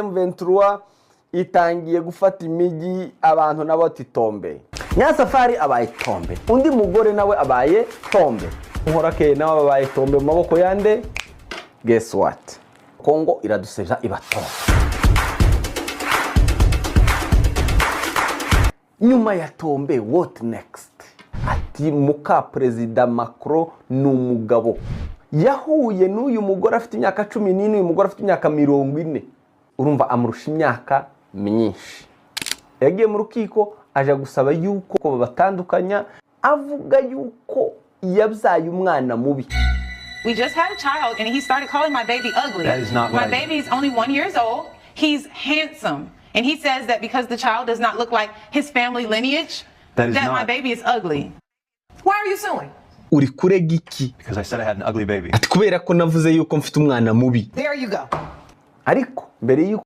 M23 itangiye gufata imijyi, abantu nabo ati tombe. Nyasafari abaye tombe, undi mugore nawe abaye tombe, Nkorakeye nawe abaye tombe mu maboko yande? Guess what? Kongo iradusebya, iba tombe. Nyuma ya tombe, what next? Ati muka Perezida Macron ni umugabo yahuye n'uyu mugore afite imyaka 14, uyu mugore afite imyaka 40. Urumva amurusha imyaka myinshi. Yagiye mu rukiko aja gusaba yuko babatandukanya, avuga yuko yabyaye umwana mubi. We just had a child and he started calling my baby ugly. That is not what My baby's only 1 years old. He's handsome. And he says that because the child does not look like his family lineage, That is my not- baby is ugly. Why are you suing? Uri kurega iki? Because I said I had an ugly baby. Ati kubera ko navuze yuko mfite umwana mubi. There you go. Ariko mbere yuko